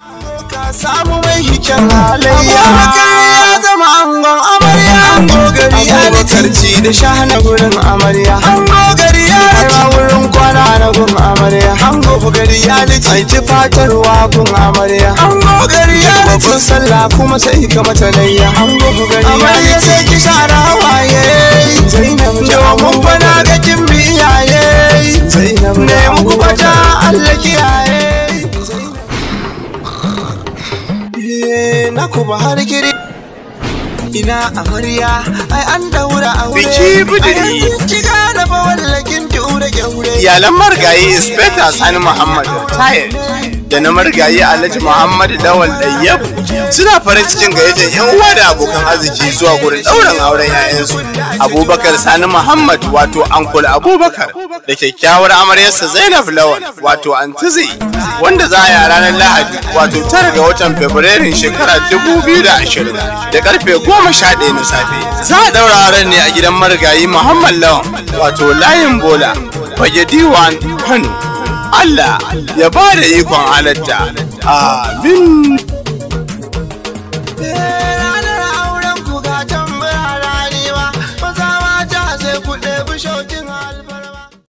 Ka samu mai hikin halayya. Abubakar ya zama angon amarya. Ango gari ya tarci da shahana gurin amarya. Ango gari ya kaiwa wurin kwana na gun amarya. Ango gari ya ai ci fatarwa gun amarya. Ango gari ya babban sallah kuma sai ka mata layya. Ango gari ya amarya sai ki share hawaye. Zainab domin fana ga kin bi iyaye. Zainab ne muku fata Allah kiyaye. Na kuma har giri ina amarya ai an daura aure. Biki budiri. Ai yanzu ki gane fa wallakin tura gyaure. Iyalan marigayi Inspector Sani Muhammad Tayar da na marigayi Alhaji Muhammad Lawal Ɗayyabu suna farin cikin gayyatar 'yan uwa da abokan arziki zuwa gurin ɗaurin auren 'ya'yansu Abubakar Sani Muhammad wato Ankul Abubakar da kyakkyawar amaryarsa Zainab Lawal wato Antizi, wanda za a yi a ranar Lahadi wato 9 ga watan Fabrairun shekara 2020 da karfe 11 na safe. Za a ɗaura auren ne a gidan marigayi Muhammad Lawan wato layin Bola Fage D1 Kano. Allah ya ba da ikon halatta. Amin.